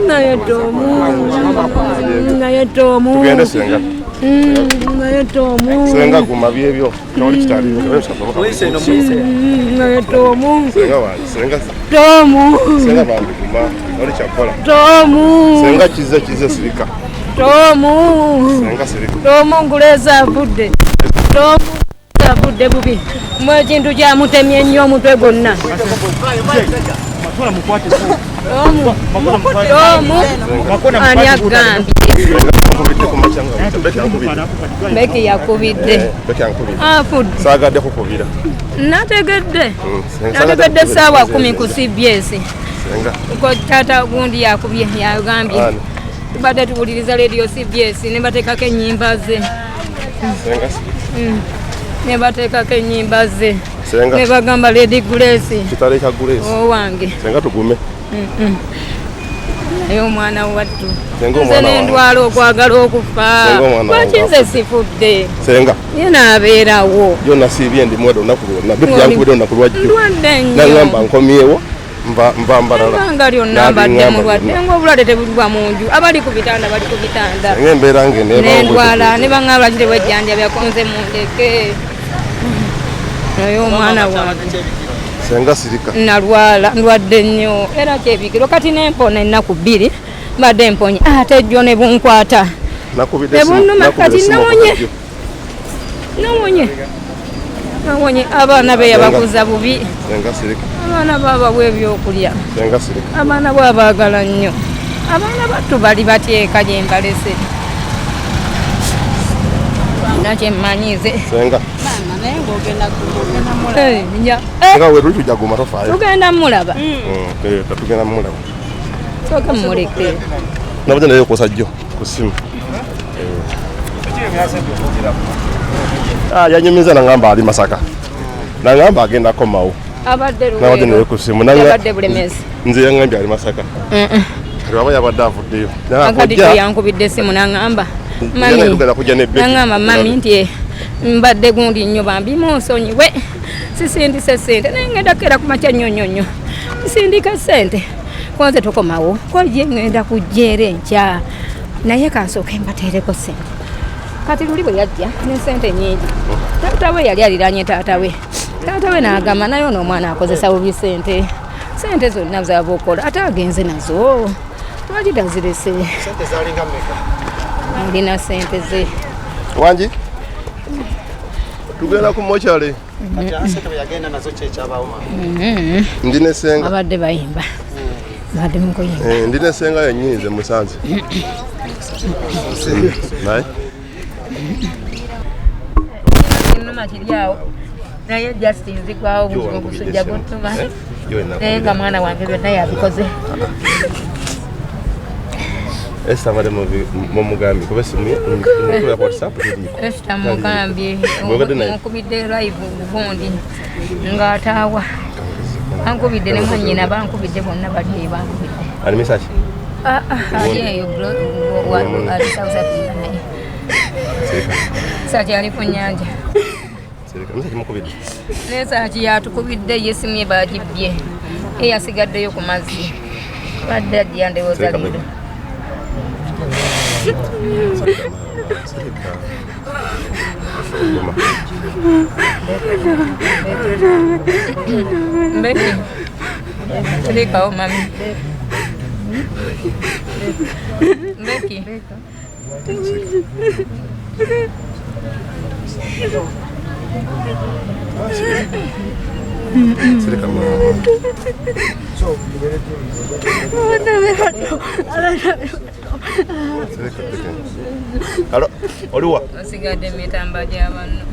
Naye Tomu, naye Tomu, Tugende senga. Naye Tomu, Senga guma byebyo. Tewali kitaliiwo. Muyise eno, muyise. Naye Tomu, Senga wange, senga Tomu, senga bambi guma. Tewali kyakukola. Tomu, Senga kize kize sirika. Tomu, Senga sirika. Tomu nguleza avudde. Tomu avudde bubi. Mwe ekintu kyamutemye nnyo omutwe gwonna. Tomu, Tomu, ani agambye? Ankubidde ku makya nga Becky ankubidde. Becky yakubidde. Becky ankubidde. Afudde. Saagadde kukubira. Nategedde. Senga Nategedde saagadde ssaawa kukubira. 10 ku CBS. Senga. Ko taata gundi yakubye yagambye. Ani? Tubadde tuwuliriza radio CBS ne bateekako ennyimba ze. Senga sirika. Ne bateekako ennyimba ze. Senga. Ne bagamba Lady Grace Kitalo ekya Grace. owange. Senga tugume. Naye omwana wattu. Senga Nze omwana wange. nendwala okwagala okufa. Senga omwana Lwaki wange. nze sifudde? Senga. Ye n'abeerawo. Yo nasiibye ndi mwede olunaku lwonna. Becky yankubidde olunaku lwajjo. Ndwadde nnyo. Nangamba nkomyewo nva mbalala. Ebbanga lyonna mbadde N'abiŋŋamba mulwadde byonna. ng'obulwadde tebuliba mu nju. Abali ku bitanda bali ku bitanda. Senga embeera nge Nendwala ne baŋŋamba lwaki tewejjanjabya ko nze mundeke. Naye omwana wange Senga sirika. nalwala ndwadde nnyo era kyebikiro kati nempona ennaku 2 mbadde mponye ate jjo ne bunkwata. Nakubidde Ne essimu- bunnuma nakubidde kati essimu nawonye. okukajjo. Nawonye. Nawonye abaana be yabakuza bubi. Senga sirika. Abaana babawa ebyokulya. Senga sirika. Abaana bwabaagala nnyo. Abaana battu bali batyeka gye mbalese. Nakye mmanyize. Senga. Eh, Senga we tuli tujja guma tofaayo. Tugenda mulaba. Tugenda mulaba. Sooka mumuleke. Nabadde naye okusa jjo ku ssimu. Yanyumiza nangamba ali Masaka. Nangamba agenda komawo. Abadde Nabadde naye Luweero. ku ssimu. Yabadde Bulemezi. Nze yangambye ali Masaka. Kati waba yabadde avuddeyo. Akati kye yankubidde essimu n'aŋŋamba, Mami. Tugenda kujja ne Becky. N'aŋŋamba mami nti mbadde gundi nnyo bambi munsonyiwe. Sisindise ssente naye ŋŋenda kukeera ku makya nnyo nnyo nnyo. Nsindika ssente. Konze tokomawo. Ko ye ŋŋenda kujja era enkya. Naye kansooke mbateereko ssente. Kati luli bwe yajja ne ssente nnyingi. Taata we yali aliraanye taata we. Taata we n'agamba naye ono omwana akozesa bubi ssente. Ssente zonna z'aba okola ate agenze nazo. Lwaki tazirese? Ssente zaalinga mmeka? Alina ssente ze. Wangi? Tugenda ku mochari. Kati ssente bwe yagenda nazo ki ekyabaawo maama? Ndi ne Senga. Abadde bayimba. Badde mu kuyimba. Ndi ne Senga yennyini nze musanze. Naye? Kinnuma kiri awo. Naye just nzigwawo obuzibu obusujja guntuma. Naye nga mwana wange byonna yabikoze. Esther abadde mumugambye kuba essimu ye nkubira ku WhatsApp teriiko. Esther mugambye, Bw'obadde naye? mukubidde live gundi ng'ataawa. Bankubidde ne mwannyina bankubidde bonna bali eyo bankubidde. Ali Misaki? Ali eyo ali South Africa naye. Sirika. Saki ali ku nnyanja. Sirika. Misaki mukubidde? Ne Saki yatukubidde ye essimu ye bagibbye. Ye yasigaddeyo ku mazzi. Badde ajja ndowooza Sirika, leero. Becky. Sirika. Guma. Becky. Sirikawo mami. Becky. Sirika mama. Sirika, Becky. Alo, oliwa? Osigadde emitamba gya banno.